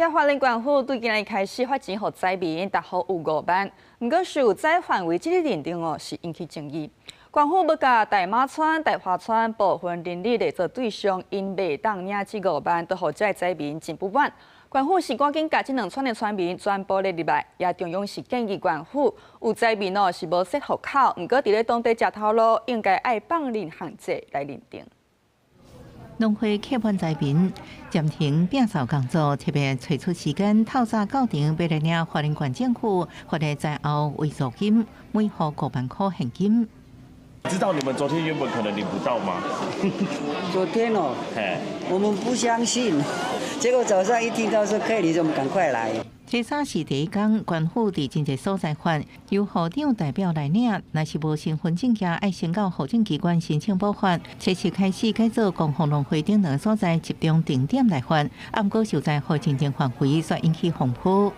遐花蓮縣府對今日開始發錢予災民，逐戶有5萬，毋過受災範圍這个認定哦，是引起爭議。縣府欲共大馬村、大華村部分鄰里列做對象，𪜶袂當領這五萬，都予這个災民真不滿。縣府是趕緊共這兩村的村民全部列入來，也中央是建議縣府有災民哦是無設戶口，毋過佇咧當地食頭路應該愛放任限制來認定。農會客滿災民暫停摒掃工作，特別揣出時間透早到場，欲來領花蓮縣政府發的災後慰助金，每戶5萬箍現金。知道你們昨天原本可能領不到嗎？昨天哦，我們不相信，結果早上一聽到說可以領，就趕快來。這早是第一工，縣府佇真濟所在發，由戶長代表來領，若是無身份證件，愛先到戶政機關申請補發。測試開始改做光復農會等兩個所在集中定點來發，毋過受災戶認證範圍煞引起風波。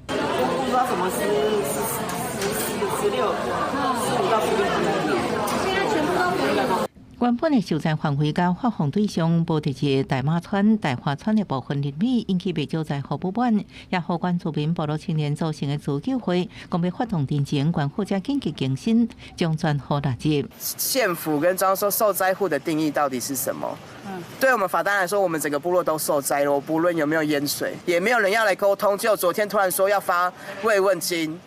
不知道什麼10、10、10、16、15到16。原本的受災範圍佮發放對象無佇這大馬村、大華村的部分鄰里，引起袂少災戶不滿，也予原住民部落青年組成的自救會，講欲發動陳情，縣府才緊急更新，將全戶納入。縣府跟中央說受災戶的定義到底是什麼？對我們法單來說，我們整個部落都受災了，不論有沒有淹水，也沒有人要來溝通。只有昨天突然說要發慰問金。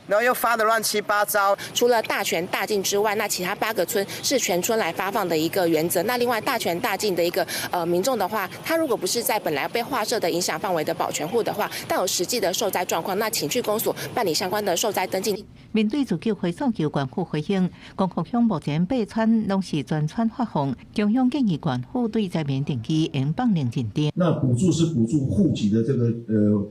然後又發得亂七八糟。除了大全大進之外，那其他八個村是全村來發放的一個原則。那另外大全大進的一個民眾的話，他如果不是在本來被劃設的影響範圍的保全戶的話，但有實際的受災狀況，那請去公所辦理相關的受災登記。面對自救會訴求，縣府回應，光復鄉目前八村攏是全村發放，中央建議縣府對災民定期應放任認定。那補助是補助戶籍的這個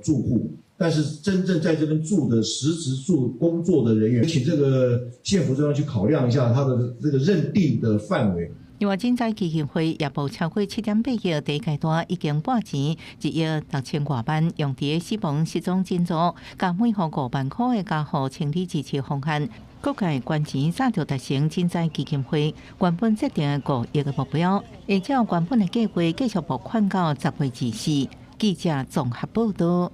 住戶。但是真正在這邊住的實質住工作的人員，請這個縣府這邊去考量一下他的這個認定的範圍。另外，賑災基金會也募超過7.8億，第一階段已經撥錢1億6千外萬，用佇死亡失蹤津助，佮每戶5萬箍的家戶清理支持方案。各界捐錢早就達成賑災基金會原本設定的5億的目標，按照原本的計劃繼續募款到10月24。記者綜合報道。